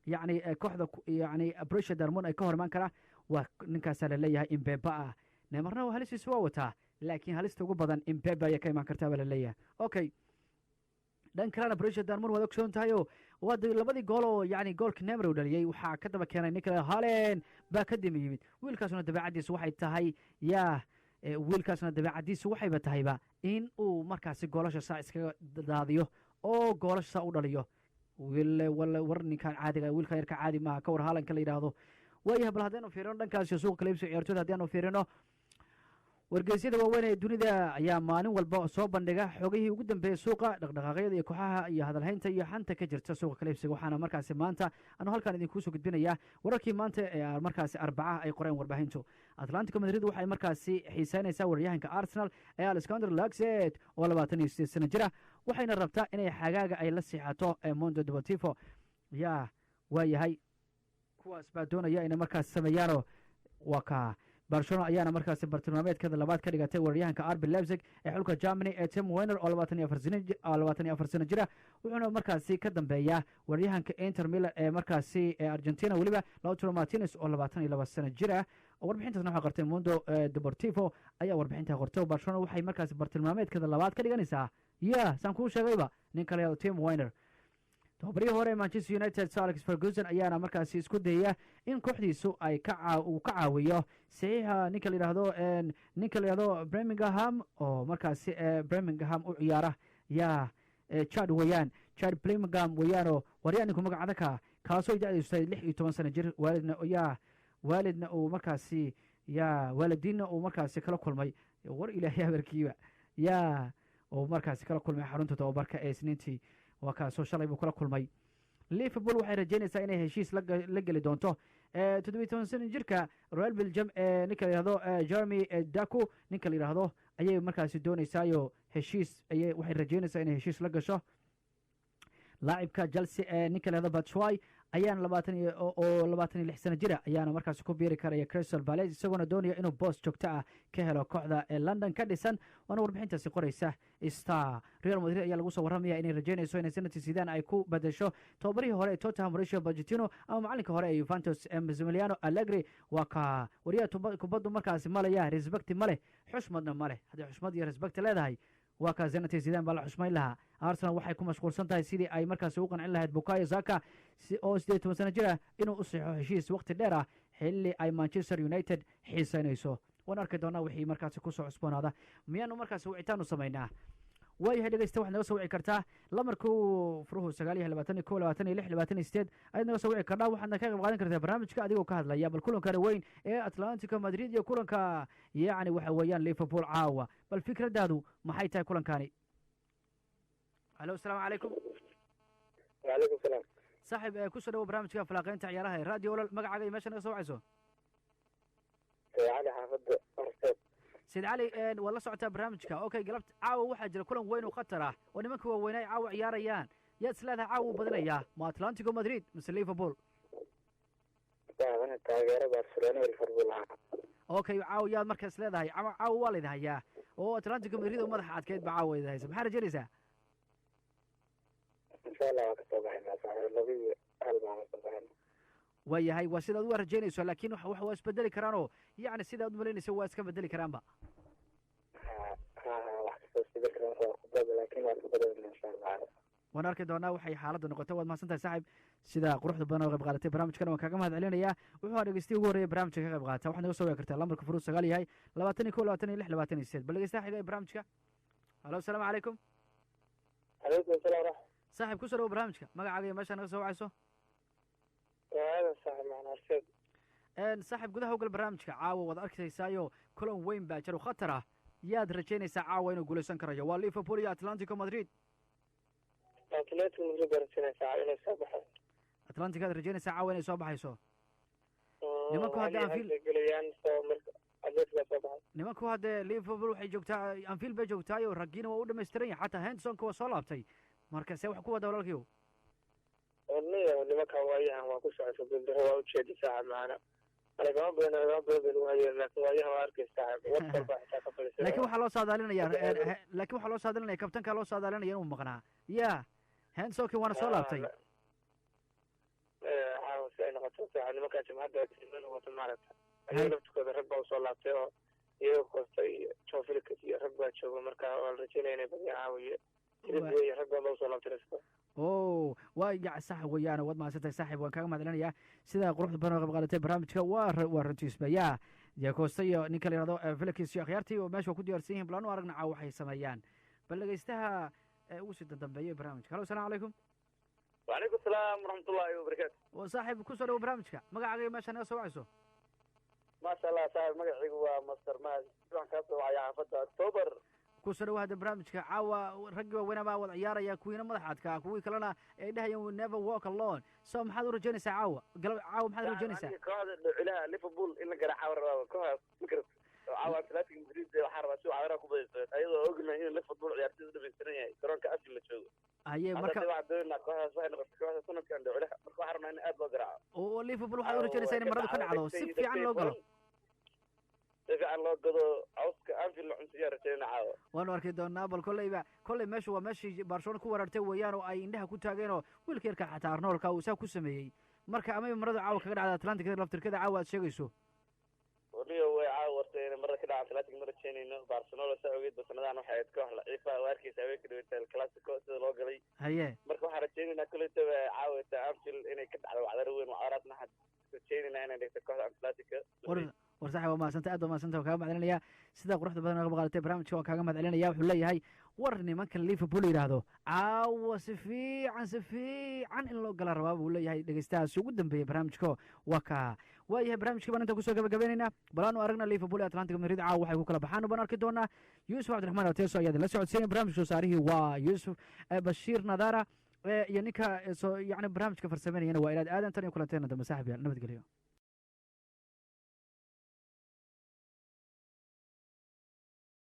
yacni kooxda yacni Borussia Dortmund ay ka hor imaan karaa waa ninkaasaa la leeyahay Mbappe ah. Neymarna halistiisa waa wataa, laakiin halista ugu badan Mbappe ayaa ka imaan kartaa baa la leeyahay. Okay, dhan kalena Borussia Dortmund waad ogsoon tahay oo waa labadii gool oo yacni goolka Neymar uu dhaliyey waxaa ka daba keenay ninka Haaland baa ka daba yimid. Wiilkaasuna dabeecaddiisu waxay tahay, yaa wiilkaasna dabeecaddiisu waxayba tahayba in uu markaasi goolasha saa iskaga daadiyo oo goolasha saa u dhaliyo. Wiil war ninkan caadiga, wiilkan yarka caadi maaha. Ka war Haalandka la yidhaahdo? Waayahay, bal haddaynu fiirino dhankaasi suuqa kala iibsiga ciyaartooyda, haddii aanu fiirino wargeysyada waaweyn ee dunida ayaa maalin walba soo bandhiga xogihii ugu dambeeyey suuqa, dhaqdhaqaaqyada iyo kooxaha iyo hadalhaynta iyo xanta ka jirta suuqa kala iibsiga. Waxaana markaasi maanta anu halkan idinkugu soo gudbinayaa wararkii maanta ee markaasi Arbacaha ay qoreen warbaahintu. Atlantico Madrid waxay markaasi xiiseynaysaa waryahanka Arsenal ee Alexander Lacazette oo 28 sano jira, waxayna rabtaa inay xagaaga ay la siixato ee Mundo Deportivo. Yaa waayahay, kuwaas baa doonaya inay markaas sameeyaanoo waa ka Barcelona ayaana markaasi bartilmaameedkeeda labaad ka dhigatay weeraryahanka RB Leipzig ee xulka Germany ee Tim Werner oo 24 sano jira, wuxuuna markaasi ka dambeeyaa weeraryahanka Inter Milan ee markaasi ee Argentina weliba Lautaro Martinez oo 22 sano jira. Warbixintaasna waxaa qortay Mundo Deportivo ayaa warbixinta qortay. Barcelona waxay markaasi bartilmaameedkeeda labaad ka dhiganaysaa, ya saan kuu sheegayba, nin kale Tim Werner. Tababarihii hore ee Manchester United Sir Alex Ferguson ayaana markaasi isku dayaya in kooxdiisu ay uu ka caawiyo saxiixa ninka la yidhahdo Birmingham oo markaasi Birmingham u ciyaara, yaa Jude weeyaan, Jude Bellingham weeyaanoo waryaa ninku magac ka kaasoo da-diisu tahay 16 sano jir, waalidna yaa waalidna uu markaasi yaa waalidiinna uu markaasi kala kulmay, war Ilaahay habarkiiba, yaa uu markaasi kala kulmay xarunta tababarka ee Isniintii. Waa kaasoo shalay buu kala kulmay. Liverpool waxay rajeynaysaa inay heshiis la geli doonto 17 sano jirka Royal Belgium ee ninka la yihahdo Jeremy Doku. Ninka la yidhaahdo ayay markaasi dooneysaayo heshiis ayay waxay rajeynaysaa inay heshiis la gasho. Laacibka Chelsea ee ninka la yihahdo Batshuayi ayaana labaatan iyo oo 26 sano jira ayaana markaasi ku biiri karaya Crystal Palace, isagoona doonaya inuu boos joogto ah ka helo kooxda ee London ka dhisan. Waana warbixintaasi qoraysa Star. Real Madrid ayaa lagu soo warramaya inay rajeynayso inay sanadkii Zidane ay ku bedesho tababarihii hore ee Tottenham Mauricio Pochettino ama macalinka hore ee Juventus ee Massimiliano Allegri. Waa ka wariyaha kubaddu markaasi malaya, respect ma leh, xushmadna ma leh. Haddii xushmad iyo respect leedahay, waa kaa Zinedine Zidane baa la xushmayn lahaa. Arsenal waxay ku mashquulsan tahay sidii ay markaasi u qancin lahayd Bukayo Saka oo 18 sano jir ah inuu u saxo heshiis waqti dheer ah, xilli ay Manchester United xiiseynayso. Waan arki doonaa wixii markaasi kusoo cusboonaada. Miyaanu markaasi wicitaan u samaynaa? Waayahay dhegeysta, waxaad naga soo wici kartaa lamarku furuhu 9 iyo 21 26 28 ayaad naga soo wici kardhaa. Waxaadna ka qayb qaadan kartaa barnaamijka adigoo ka hadlaya bal kulankana weyn ee Atlantico Madrid iyo kulanka yacni waxa weeyaan Liverpool caawa. Bal fikradaadu maxay tahay kulankani? Halo, asalaamu calaykum. Wacalaykum salaam. Saaxib, kusoo dhawo barnaamijka falaaqeynta ciyaaraha ee Radio Olol. Magacaaga iyo meesha naga soo wacayso? Cali, xaafadda Horseed. Sayid Cali, waad la socotaa barnaamijka. Okay, galabta caawa waxaa jira kulan weyn oo khatar ah oo nimanka waaweyn ay caawa ciyaarayaan. Yaad is leedahay caawa uu badinayaa, ma Atlantico Madrid mise Liverpool? Ana taageero Barcelona iyo Liverpool ah. Okay, caawa yaad marka is leedahay caawa waa laydin hayaa oo Atlantico Madrid oo madaxa adkeyd ba caawa idin haysa? Maxaa rajaynaysaa? Insha Allah waa kasoo baxaynaa saaxiib, 2-1 baan kasoo baxayna. Waa yahay, waa sidaad u rajaynayso, laakiin wax waa isbedeli karaanoo, yacni sidaad u malaynayso waa iska bedeli karaanba. Ha ha ha, wax kastoo isbedel karaan, waa kubadda, laakiin waa kubadda, insha Allah. Waan arki doonaa waxay xaaladdu noqoto. Waad mahadsan tahay, saaxib, sida quruxda badan oo qayb qaadatay barnaamijkan waan kaaga mahad celinayaa. Wuxuu ahaa dhegeystihi ugu horreeya barnaamijka ka qayb qaata. Waxaad naga soo wici kartaa lambarka furuu 9 yahay 21 26 28. Bal dhegeystaha xiga ee barnaamijka. Halo, asalaamu calaykum. Calaykum asalaam waraxmat. Saaxib, ku soo dhawo barnaamijka. Magacaaga iyo meeshaa naga soo wacayso? Waa Aadan, saaxib, macna Horseed. Saaxib, gudaha ugal barnaamijka. Caawa waad arkaysaayo, kulan weyn baa jiro, khatar ah. Yaad rajaynaysaa caawa inuu guulaysan karayo? Waa Liverpool iyo Atlantico Madrid. Atletico Madrid baa rajaynaysaa inay soo baxo. Atlantico aad rajaynaysaa caawa inay soo baxayso? Nimanku hadda Anfield- Gelayaan soo marka Atletico soo baxay. Nimanku haddee Liverpool waxay joogtaa Anfield bay joogtaayo, raggiina waa u dhamaystiran yahay, xataa Hendersonka waa soo laabtay. Marka see wax ku wada, walaalkiyow? Niyo, nimanka waayahan waa ku socota guuldaro, waa ujeeda, saaxib, macana lagama badan bay lagu hayeen, laakiin waayahan waa arkay, saaxib, Watford baa xitaa ka fadhiisay. Laakiin waxaa loo saadaalinayaa, laakiin waxaa loo saadaalinaya, kabtankaa loo saadaalinaya inuu maqnaa ya Hendersonki, waana soo laabtay. Caawa si ay noqoto, saaxib, nimanka jimcadda wato, maaragta, ayaga laftikooda rag baa usoo laabtay oo iyaga Costa iyo Joe Felix iyo rag baa jooga. Marka waa la rajaynaya inay badiyaan caawa iyo Trippier iyo rag badan baa usoo laabtay laftikooda. O, waa ya sax weeyaan. Waad mahadsantahay, saaxib, waan kaaga mahadcelinayaa sida quruxda badan oo qayb qaadatay barnaamijka. Waa runtiisba ya Diego Costa iyo ninka la yihahdo Felix iyo akhyaartii oo meesha waa ku diyaarsan yihiin. Bal aanu aragna caawa waxay sameeyaan. Bal dhegeystaha ugu sii dandambeeyay barnaamijka. Halo, asalaamu calaykum. وعليكم السلام ورحمة الله وبركاته. Wa saaxib, ku soo dhawo barnaamijka. Magacaaga iyo meesha naga soo wacayso? ما شاء الله صاحب, magacaygu waa Master Mahad, waxaan kaa soo wacaya xaafadda October. Ku soo dhawo hadda barnaamijka. Caawa raggii waaweynaa baa wada ciyaaraya, kuwiina madaxa adkaa, kuwii kalena ay dhahayaan "We never walk alone". So maxaad u rajaynaysaa caawa galab? Caawa maxaad u rajaynaysaa? Aniga kooxda dhucilaha Liverpool in la garaaca rabaa kooxdaas, ma garat? Caawa Atletico Madrid waxaa rabaa si cawaraha ku badayso, ayadoo ognahay in Liverpool ciyaartoyda dhamaystiran yahay, garoonka Anfield la joogo. Haye, marka hadda waxaan doonaynaa kooxdaas waxay noqotay kooxda sanadkan dhucilaha, marka waxaan rabnaa in aad loo garaaco. Oo Liverpool waxaad u rajaynaysaa in maradu ka dhacdo, si fiican loo galo? Si fiican loo gado, cawska Anfield la cunsiyaa rajaynaa caawa. Waanu arki doonaa. Bal kolleyba kolley meeshu waa meeshii Barcelona ku weerartay weeyaan, oo ay indhaha ku taageen, oo wiilka yarka xataa Arnoldka uu saa ku sameeyey. Marka amay maradu caawa kaga dhacda Atlantic laftirkada caawa aad sheegayso? Waliyo way caawa wartay inay marada ka dhaca Atlantic ma rajaynayno. Barcelona saa ogeed ba sanadahan waxay ahayd koox laciifa. Waa arkaysa haweenka dhaweyta El Clasico sida loo galay. Marka waxaan rajaynaynaa kolleytaba caawita Anfield inay ka dhacdo wacdaro weyn. Wacdaraadna waxaan rajaynaynaa inay dhigto kooxda Atlantica. War saaxib, waa mahadsantay, aad waa mahadsantay, waan kaaga mahadcelinaya sida quruxda badan oga qaadatay barnaamijka, waan kaaga mahadcelinaya. Wuxuu leeyahay war nimanka Liverpool yidhaahdo caawa si fiican, si fiican in loo gala rabaa, buu leeyahay dhegeystahaasi ugu dambeeyey barnaamijka. Waa kaa, waayahay, barnaamijka baan inta kusoo gabagabaynaynaa. Bal aanu aragna Liverpool iyo Atlantic Madrid caawa waxay ku kala baxaan, baan arki doonaa. Yuusuf Cabdiraxmaan Ateso ayaa idinla socodsiinaya barnaamijka. Soo saarihii waa Yuusuf Bashiir Nadara, iyo ninka soo yacni barnaamijka farsameynayana waa Ilaad Aadan. Tan iyo kulanteena dambe, saaxib yaal, nabadgelyo.